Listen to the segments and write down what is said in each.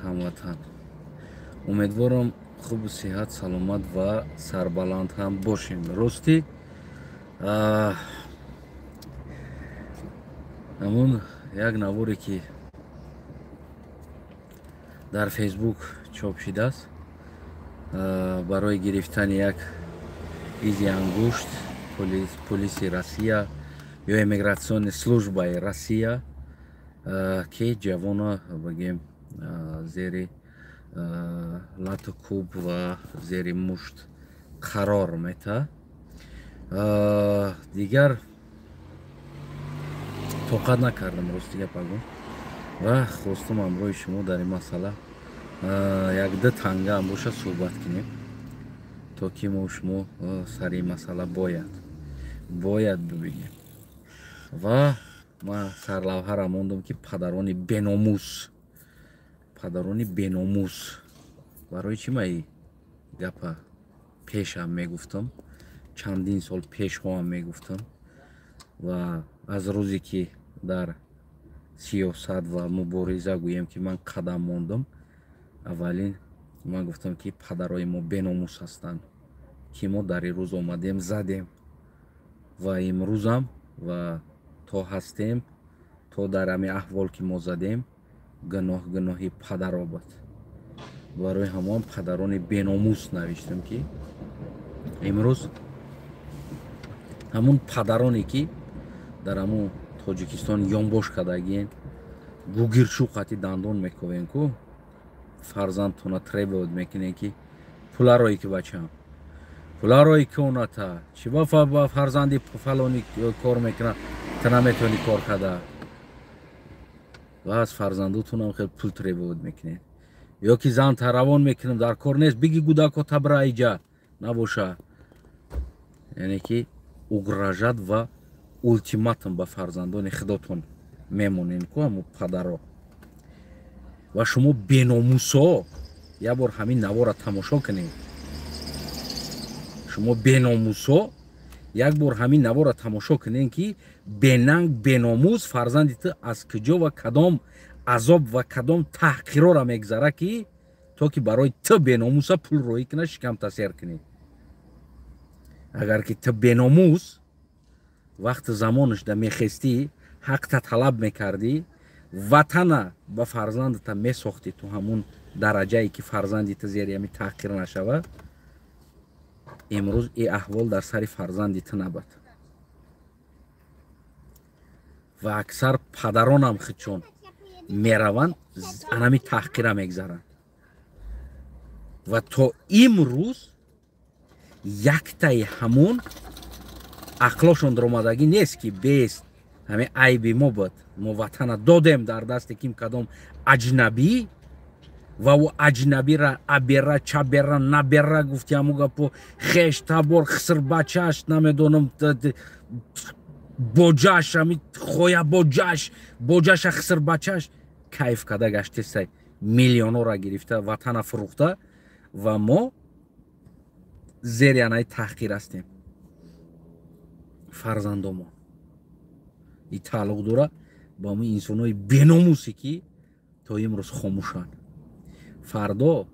Ҳамватан, умедворам, хубу сиҳат, саломат ва сарбаланд ҳам бошем. Ростӣ, ҳамун як наворе, ки дар Фейсбук чоп шидааст, барои гирифтани як изи ангушт полиси Россия ё иммиграционный службаи Россия, ки ҷавона бигем, зери лату кӯб ва зери мушт қарор метаҳад, дигар тоқат накардам, рости гап агӯ, ва хостум ҳамроҳи шумо дар ин масъала якду тангаам боша суҳбат кунем, то ки мо шумо сари ин масъала бояд бибинем. Ва ман сарлавҳара мондам, ки падарони беномус, падарони беномус. Барои чӣ ман гапа пешам мегуфтам, чандин сол пешҳоам мегуфтам ва аз рӯзе, ки дар сиёсат ва мубориза, гӯем, ки ман қадам мондам, аввалин ман гуфтам, ки падарои мо беномус ҳастанд, ки мо дар ин рӯз омадем, задем ва имрӯзам ва то ҳастем, то дар ҳамин аҳвол, ки мо задем, гуноҳ гуноҳи падаро буд. Барои ҳамон падарони беномус навиштам, ки имрӯз ҳамун падароне, ки дар ҳамун Тоҷикистон ёнбош кардагиен, гугирчӯ қати дандон мековен ку, фарзандтона требовать мекунем, ки пуларое, ки бачам пуларое, ки оната чӣ ба фарзанди фалони кор мекунад, та наметавонӣ кор карда, ва аз фарзандотунам хел пул требовать мекунед, ё ки зан таравон мекунам, дар кор нест, биги гудако табра иҷа набоша, яъне ки угрожать ва ултиматум ба фарзандони худотон мемонем ку ҳаму падаро. Ва шумо беномусо як бор ҳамин навора тамошо кунед. Шумо беномусо як бор ҳамин навора тамошо кунед, ки бенанг, беномус фарзанди ту аз куҷо ва кадом азоб ва кадом таҳқирора мегзара, ки то ки барои ту беномуса пул роҳӣ кунад, шикамта сер кунӣ. Агар ки ту беномус вақти замонашда мехестӣ, ҳақта талаб мекардӣ, ватана ба фарзандата месохтӣ, ту ҳамун дараҷае, ки фарзанди ту зери ҳами таҳқир нашавад, имрӯз и аҳвол дар сари фарзанди ту набад. Ва аксар падаронам худчон мераванд, анами таҳқира мегзаранд ва то имрӯз яктаи ҳамун ақлошон даромадагӣ нест, ки бест ҳамин айби мо буд, мо ватана додем дар дасти ким, кадом аҷнабӣ, ва ӯ аҷнабира абера, чабера, набера гуфти, ҳаму гапо, хеш табор, хисрбачаш, намедонам, боҷаш, ами хоя боҷаш, боҷаша, хисрбачаш кайф када гаштесай, миллионора гирифта, ватана фурӯхта, ва мо зери анаи таҳқир ҳастем. Фарзандомон и тааллуқ дора ба ҳамин инсонҳои беномусе, ки то имрӯз хомӯшанд. Фардо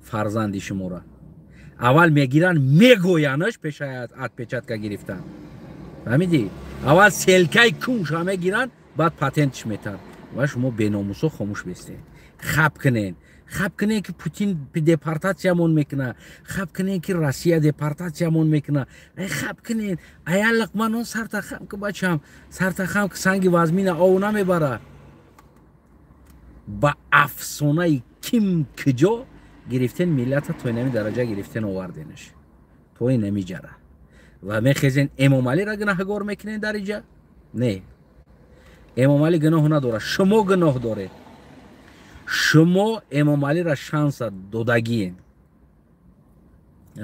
фарзанди шуморо аввал мегиранд, мегӯянаш, пеша отпечатка гирифтан, фаҳмидӣ? Аввал селкаи кунша мегиранд, баъд патентш метанд. Ва шумо беномусо хомӯш бестед, хаб кунед, хаб кунед, ки Путин депортатсиямон мекунад, хаб кунед, ки Россия депортатсиямон мекунад. Ай, хаб кунед, аяллақ манон, сарта хам ки, бачам, сарта хам ки, санги вазмина ов намебара. Ба афсонаи ким, куҷо гирифтен миллата, то инами дараҷа гирифтен, оварденаш то инами ҷара, ва мехезен, Эмомалиро гунаҳгор мекунен дар иҷа. Не, Эмомалӣ гуноҳ надорад, шумо гуноҳ доред. Шумо Эмомалиро шанса додагиен.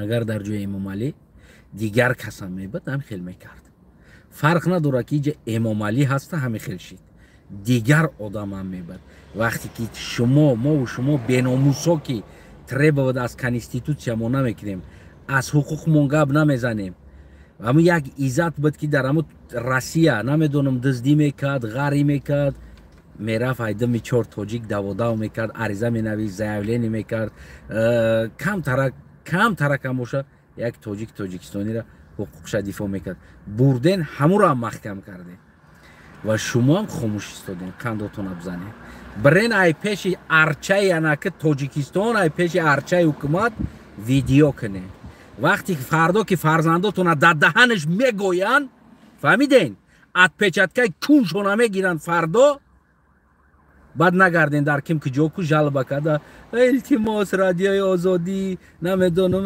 Агар дар ҷои Эмомалӣ дигар касам мебуд, ҳам хел мекард. Фарқ надорад, ки иҷа Эмомалӣ ҳаста, ҳами хел шид, дигар одамам мебад. Вақте ки шумо, мову шумо беномусо, ки требовать аз конститутсия мо намекунем, аз ҳуқуқмон гап намезанем, ҳамун як иззат буд, ки дар ҳамун Россия, намедонам, дуздӣ мекард, ғарӣ мекард. Мерафт айдами чор тоҷик даводав мекард, ариза менавист, заявление мекард, камтарак камтаракам боша, як тоҷик тоҷикистонира ҳуқуқша дифоъ мекард. Бурден, ҳамуро ҳам маҳкам кардем ва шумоам хомӯш истодем. Қандотона бизанед, бирен ай пеши арчаи анаки Тоҷикистон, ай пеши арчаи ҳукумат видео кунед. Вақте фардо ки фарзандотона дар даҳанаш мегӯянд, фаҳмиден, отпечаткаи куншона мегиранд фардо, баъд нагарден дар ким ки ҷо ку жалоба карда, илтимос, Радиои Озодӣ, намедонам,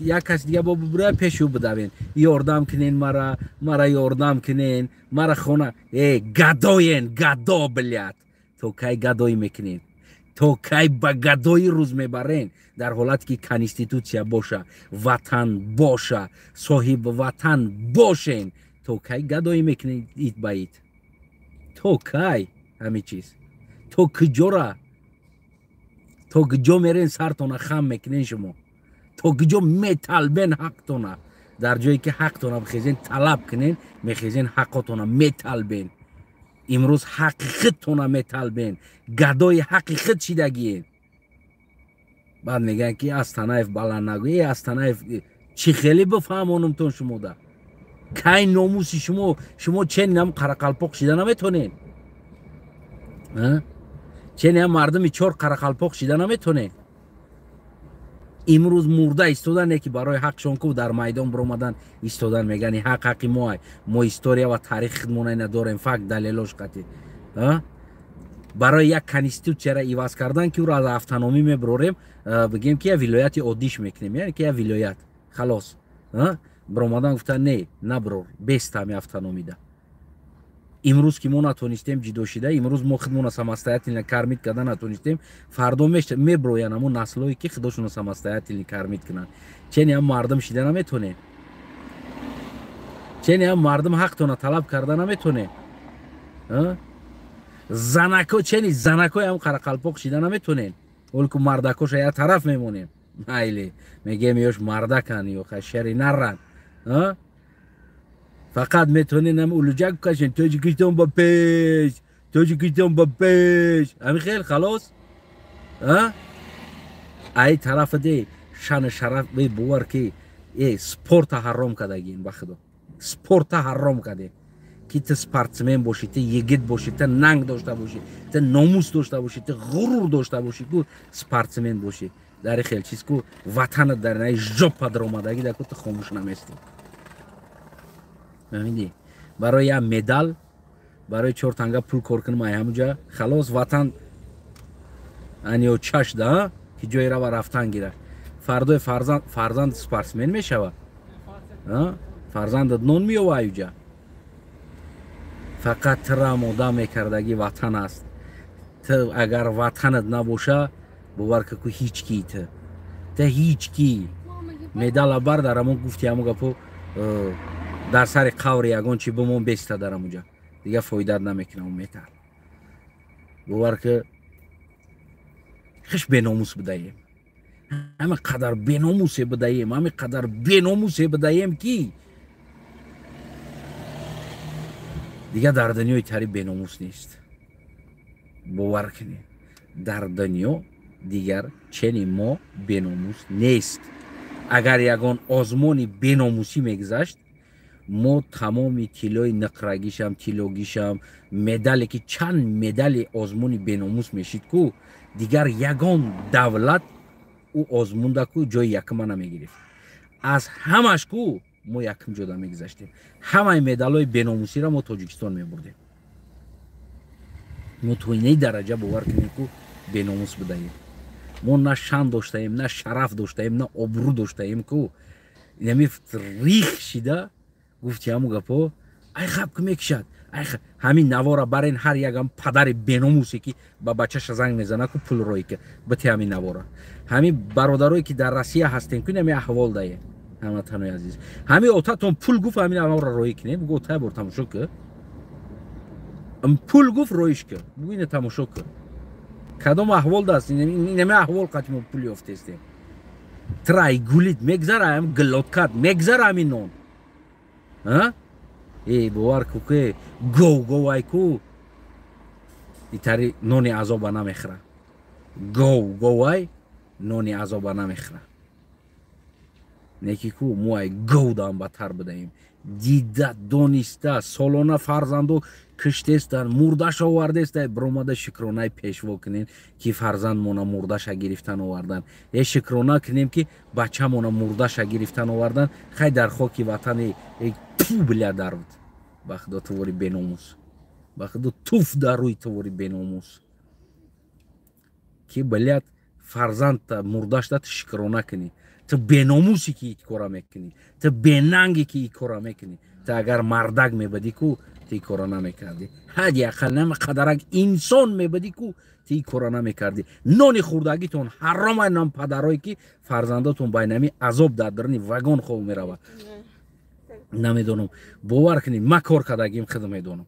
як кас дига бо бубура пеши ӯ бидавен, ёрдам кунен мара, мара ёрдам кунен, мара хона. Э, гадоен, гадо, блядь, то кай гадоӣ мекунен? То кай ба гадоӣ рӯз мебарен? Дар ҳолате ки конститутсия боша, ватан боша, соҳиби ватан бошен, то кай гадоӣ мекунен ит ба ит? То кай ҳамин чиз? То куҷора, то куҷо мерен, сартона хам мекунен шумо? То куҷо металбен ҳақтона? Дар ҷое ки ҳақтона бихезен талаб кунен, мехезен, ҳаққотона металбен. Имрӯз ҳаққи худтона металбен, гадои ҳаққи худ шидагиен. Баъд мегӯянд ки Астанаев баланд нагӯ. Э, Астанаев, чӣ хеле бифаҳмонумтон шумода? Кай номуси шумо? Шумо ченинам қарақалпоқ шида наметонед, ченеам мардуми чор қарақалпоқ шида наметонед. Имрӯз мурда истодан, не ки барои ҳақшон ку дар майдон биромадан истодан, мегӯянд ҳақ ҳаққи моай, мо история ва таърихи худмона надорем, факт далелош қатӣ. Барои як конститутсияра иваз кардан, ки ӯро аз автономӣ мебирорем, бигем ки як вилояти оддиш мекунем, яъне ки як вилоят, халос. Биромадан гуфтан: не, набирор, бест ҳами автономида. Имрӯз ки мо натонистем ҷидо шида, имрӯз мо худмона самостоятельно кормить карда натонистем, фардо меброянд ҳамон наслҳое ки худошонро самостоятельно кормить кунанд. Чени ҳам мардум шида наметонем, чени ҳам мардум ҳақтона талаб карда наметонем. Занако, чени занакои ҳам қарақалпоқ шида наметонем. Олку мардакоша як тараф мемонем, майли, мегем ёш мардакан ё шери наран. Фақат метонем улуҷак кашен: Тоҷикистон ба пеш, Тоҷикистон ба пеш, ҳамин хел, халос. Ай тарафа де шану шараф бовар ки э спорта ҳаром кардагин, ба худо, спорта ҳаром кардем, ки ту спортсмен бошӣ, ту йигит бошӣ, ту нанг дошта бошӣ, ту номус дошта бошӣ, ту ғурур дошта бошӣ, ку спортсмен бошӣ. Дар хел чиз ку ватанат дар наи жопа даромадагӣ даку ту хомӯш наместӣ. Фаҳмидӣ? Барои як медал, барои чор танга пул кор кунам, ай ҳамуҷа халос, ватан аниё чашда ки ҷое рава рафтан гирад. Фардои фарзанд спортсмен мешавад, фарзандат нон меёва аюҷа. Фақат тирам одам мекардагӣ ватан аст. Ту агар ватанат набоша, бовар ка ку ҳеҷ ки ту ҳеҷ ки. Медала бар, дар ҳамон гуфти ҳамон гапо, дар сари қаври ягон чи бимон, беста дар ҳамуҷа, дигар фоидат намекунам метал. Бовар ки хиш беномус будаем, ҳама қадар беномусе будаем, ҳама қадар беномусе будаем, ки дигар дар дунёи тари беномус нест. Бовар кунед, дар дунё дигар чени мо беномус нест. Агар ягон озмони беномусӣ мегузашт, мо тамоми тиллои ниқрагишам, тиллогишам, медале ки чанд медали озмуни беномус мешид ку, дигар ягон давлат ӯ озмунда ку ҷои якума намегирифт. Аз ҳамаш ку мо якум ҷода мегузаштем. Ҳамаи медалҳои беномусиро мо Тоҷикистон мебурдем. Мо то инаи дараҷа, бовар кунем ку, беномус будаем. Мо на шан доштаем, на шараф доштаем, на обрӯ доштаем ку. Инами рих шида гуфти ҳамун гапо, ай хаб ку мекишад. Ҳамин навора барен, ҳар ягам падари беномусе ки ба бачаша занг мезана ку пул рои ки бите, ҳамин навора, ҳамин бародарое ки дар Россия ҳастем ку, инами аҳвол дае. Ҳамватанои азиз, ҳамин отатон пул гуфт, ҳамин навора роӣ кунем, бугу: отай бор тамошо ки, пул гуфт, роиш ки, бугу: ина тамошо ки, кадом аҳвол даст. Инами аҳвол қати мо пул ёфтестем. Трай гулит мегзара, ам глоткат мегзара ҳамин нон. Э, бовар ку ки гов говай ку. итари нони азоба намехӯра. Гов говай нони азоба намехӯра. Неки ку мо ай говдан бадтар будаем. Дида дониста солона фарзандо киштестан, мурдаша овардеста, биромада шукронаи пешво кунем, ки фарзандмона мурдаша гирифтан овардан. Е шукрона кунем, ки бачамона мурдаша гирифтан овардан. Хай дар хоки ватани ту бля дарвд. Ба худо тувори беномус. Ба худо туф дар рӯи тувори беномус. Ки блядь фарзандта мурдашта ту шукрона кунӣ. Ту беномуси ки ин кора мекунӣ. Ту бенанги ки ин кора мекунӣ. Ту агар мардак мебадӣ ку ту ин кора намекардӣ. Ҳадди ақал нама қадарак инсон мебадӣ ку ту ин кора намекардӣ. Нони хӯрдагитон ҳаром ай нам падарое ки фарзандотон байнами азоб дар даруни вагон хоб меравад. Намедонам, бовар кунед, ма кор кардагим худ медонам.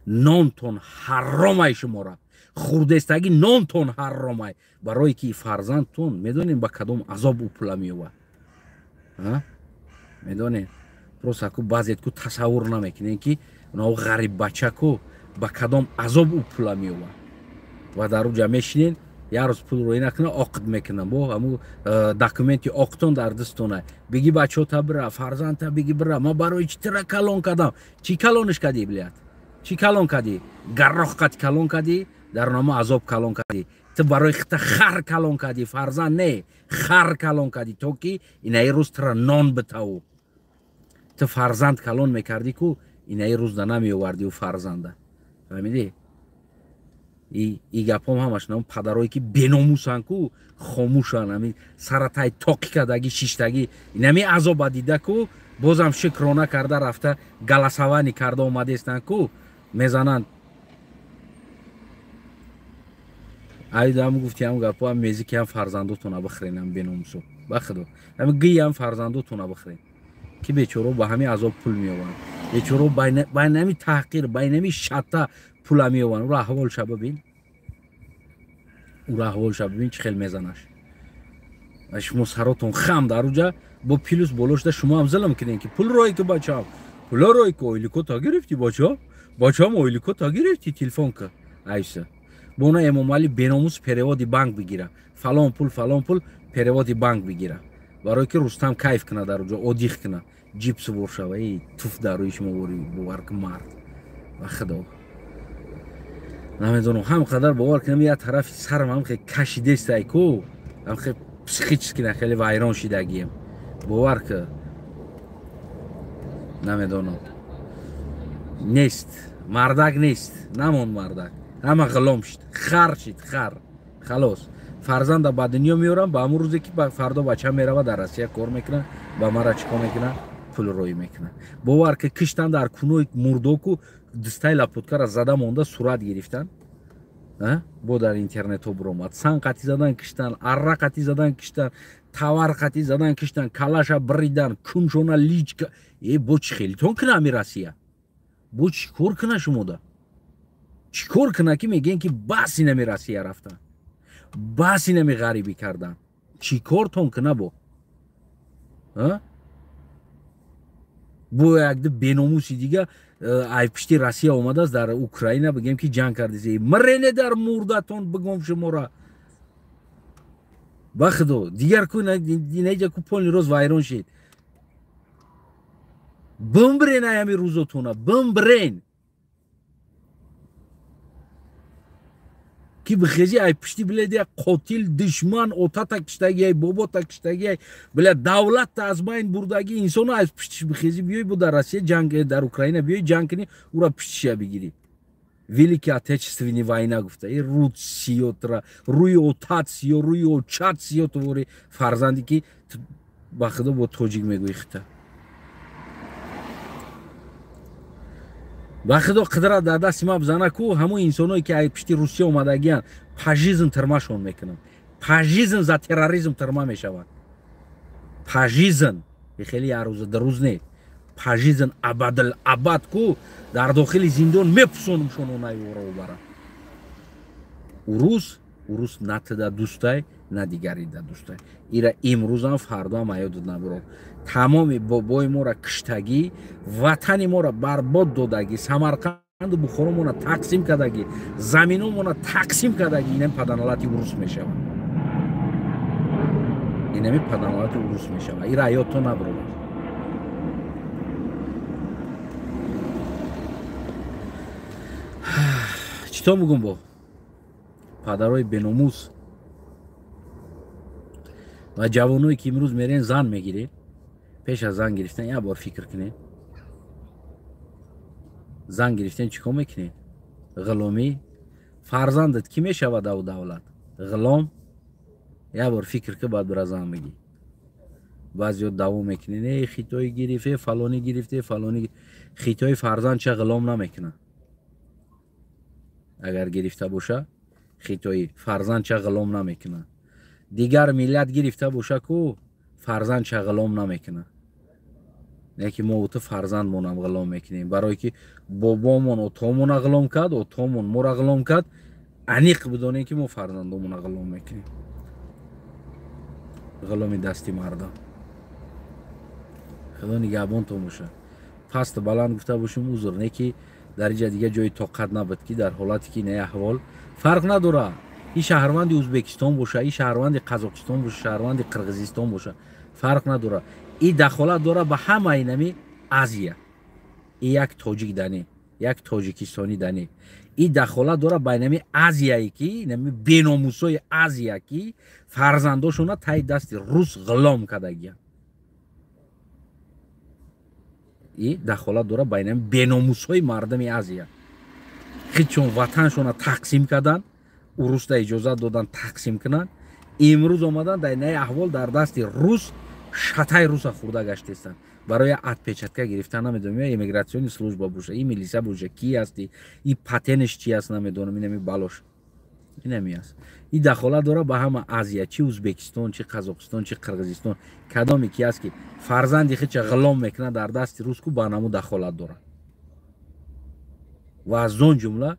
Нонтон ҳаром ай шумора. Хурдестагӣ нонтон ҳаромай. Барое ки фарзандтон медонем ба кадом азоб ӯ пула меёбад. Медонем. Просто ку баъзет ку тасаввур намекунем, ки онао ғариб бача ку ба кадом азоб ӯ пула меёбад. Ва дар уҷа мешинен, як рӯз пул рӯй накуна, оқд мекунам. Бо ҳамун документи оқдтон дар дастона. Биги бачаота бира, фарзандта биги бира. Ма барои чӣ тира калон кардам? Чӣ калониш кардӣ, блядь? Чӣ калон кардӣ? Гарроҳ қад калон кардӣ? Дар нома азоб калон кардӣ. Ту барои хита хар калон кардӣ, фарзанд не, хар калон кардӣ, то ки инаи рӯз тура нон битаву. Ту фарзанд калон мекардӣ ку инаи рӯз да намеовардӣ ӯ фарзанда. Фаҳмидӣ? И гапҳом ҳамаш нам падарое ки беномусанд ку, хомӯшанд, ҳамин саратай тоқи кардагӣ, шиштагӣ, инами азоба дида ку, бозам шукрона карда рафта галасавани карда омадестанд ку, мезананд. Айдам гуфти ҳам гапо ҳам мези ки ҳам фарзандотона бихӯрен, ҳам беномусо. Ба худо. Ҳам гии ҳам фарзандотона бихӯрен. Ки бечоро ба ҳамин азоб пул меоваранд. Бечоро байнами таҳқир, байнами шатта пула меоваранд. Ура аҳволша бибин. Ура аҳволша бибин чӣ хел мезанаш. Ва шумо саротон хам дар уҷа бо плюс боло шуда шумо ҳам зулм кунед, ки пул рой ки бачаам. Пула рой ки ойликота гирифтӣ бача. Бачаам ойликота гирифтӣ, телефон ка. Айса. Бона Эмомалӣ беномус переводи банк бигира. Фалон пул, фалон пул переводи банк бигира. Барое ки Рустам кайф куна дар уҷо, одих куна, ҷип сувор шава. Эй, туф дар рӯи шумо вори, бовар кун мард. Ба худо. Намедонам, ҳам қадар бовар кунам, як тарафи сарам ҳам хе кашидестай ку, ҳам хе психически на хеле вайрон шидагием. Бовар ку. Намедонам. Нест, мардак нест, намон мардак. Ҳама ғулом шид, хар шид, хар. Халос. Фарзанда ба дунё меорам, ба ҳамун рӯзе ки фардо бача мерава дар Россия кор мекунад, ба мара чӣ кор мекунад? Пул рӯй мекунад. Бовар ки киштан дар кунои мурдоку дастаи лапуткара зада монда сурат гирифтан. Бо дар интернетҳо биромад. Сан қатӣ задан киштан, арра қатӣ задан киштан, тавар қатӣ задан киштан, калаша бридан, куншона личка. Э, бо чӣ хелитон куна ами Россия? Бо чӣ кор куна шумода? Чӣ кор куна ки мегӯен ки бас инами Россия рафтан, бас инами ғарибӣ кардан? Чӣ кортон куна бо? Бо якди беномуси дига ай пишти Россия омадааст дар Украина, бигем ки ҷанг кардизе. Мирене дар мурдатон бигом шумора. Ба худо, дигар ку инаҷа ку полни рӯз вайрон шид. Бимбирен ай ҳами рӯзотона, бимбирен. Ки бихези ай пишти биледи як қотил, душман, отата киштаги, ай бобота киштаги, ай бля давлатта аз байн бурдаги инсоно аз пиштиш бихези биёй бо дар Россия ҷанг, дар Украина биёй ҷанг кунӣ, ура пиштиша бигирӣ. Великий Отечественный война гуфта. И руд сиётра, рӯи отат сиё, рӯи очат сиё тувори фарзанде ки ба худо бо тоҷик мегӯӣ хита. Ба худо қудрат дар дасти ма бизана ку, ҳамон инсоное ки ай пишти Русия омадагиянд, пажизм тирмашон мекунанд. Пажизм за терроризм тирма мешавад. Пажизм хеле як рӯза ду рӯз не. Пажизм абадил абад ку дар дохили зиндон мепусонумшон онаи ӯро бара. Урус, урус на тида дӯстай, на дигари да дӯстай. Ира имрӯзам фардоам аёдат набурод. Тамоми бобои моро киштагӣ, ватани моро барбод додагӣ, Самарқанд Самарқанду Бухоромона тақсим кардагӣ, заминомона тақсим кардагӣ, инами паданалати урус мешавад. Инами паданалати урус мешавад. Ира ҳаётто набурад. Чито мугум бо падарои беномус ва ҷавоное ки имрӯз мерен зан мегиред, пеш аз зан гирифтан як бор фикр кунед. Зан гирифтен чӣ кор мекунед? Ғуломӣ? Фарзандат кӣ мешавад ав давлат? Ғулом? Як бор фикр ки, баъд бира зан бигӣ. Баъзеҳо даво мекунед, э хитои гирифте, фалонӣ гирифте, фалонӣ. Хитои фарзандча ғулом намекунад. Агар гирифта боша, хитои фарзандча ғулом намекунад. Дигар миллат гирифта боша ку фарзандча ғулом намекунад. Не ки мо ту фарзандмонам ғулом мекунем, барое ки бобомон отомона ғулом кард, отомон моро ғулом кард, аниқ бидонем ки мо фарзандомона ғулом мекунем. Ғуломи дасти мардам. Худо нигаҳбонтон бошад. Паст баланд гуфта бошем, узр, не ки дар инҷа дига ҷои тоқат набуд, ки дар ҳолате ки не аҳвол фарқ надорад. И шаҳрванди Ӯзбекистон боша, и шаҳрванди Қазоқистон боша, шаҳрванди Қирғизистон боша, фарқ надорад. И дахолат дорад ба ҳамаи нами Азия. И як тоҷик дане, як тоҷикистонӣ дане. И дахолат дорад ба нами Азияе ки нами беномусои Азия ки фарзандошона таи дасти рус ғулом кардагиянд. И дахолат дорад ба нами беномусҳои мардуми Азия. Хичон ватаншона тақсим карданд, урусда иҷозат додан тақсим кунанд. Имрӯз омадан дар наи аҳвол дар дасти рус шатай руса хӯрда гаштестанд. Барои отпечатка гирифтан намедонам, ё иммигратсиони служба боша, и милиса боша, ки ҳасти, и патенш чи аст намедонам, инами балош. Инами аст. И дахолат дорад ба ҳама Азия, чи Ӯзбекистон, чи Қазоқистон, чи Қирғизистон, кадоме ки аст ки фарзанди худша ғулом мекунад дар дасти рус ку ба наму дахолат дорад. Ва аз он ҷумла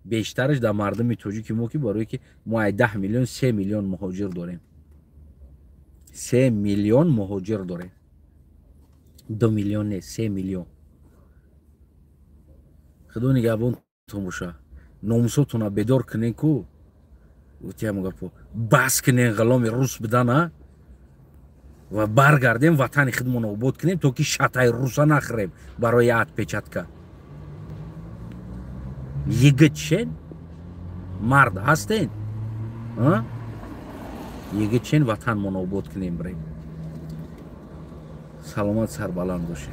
бештараш дар мардуми тоҷики мо, ки барое ки мо ай 10 миллион 3 миллион муҳоҷир дорем. 3 миллион муҳоҷир дорем. 2 миллион не, 3 миллион. Худо нигаҳбонтон боша. Номусотона бедор кунен ку. Гуфтиам гапо. Бас кунен ғуломи рус бидана ва баргардем ватани худмон обод кунем, то ки шатай руса нахӯрем барои отпечатка. Йигит шен? Мард ҳастен? Йигит шен ватанмон обод кунем бирем. Саломат сарбаланд бошед.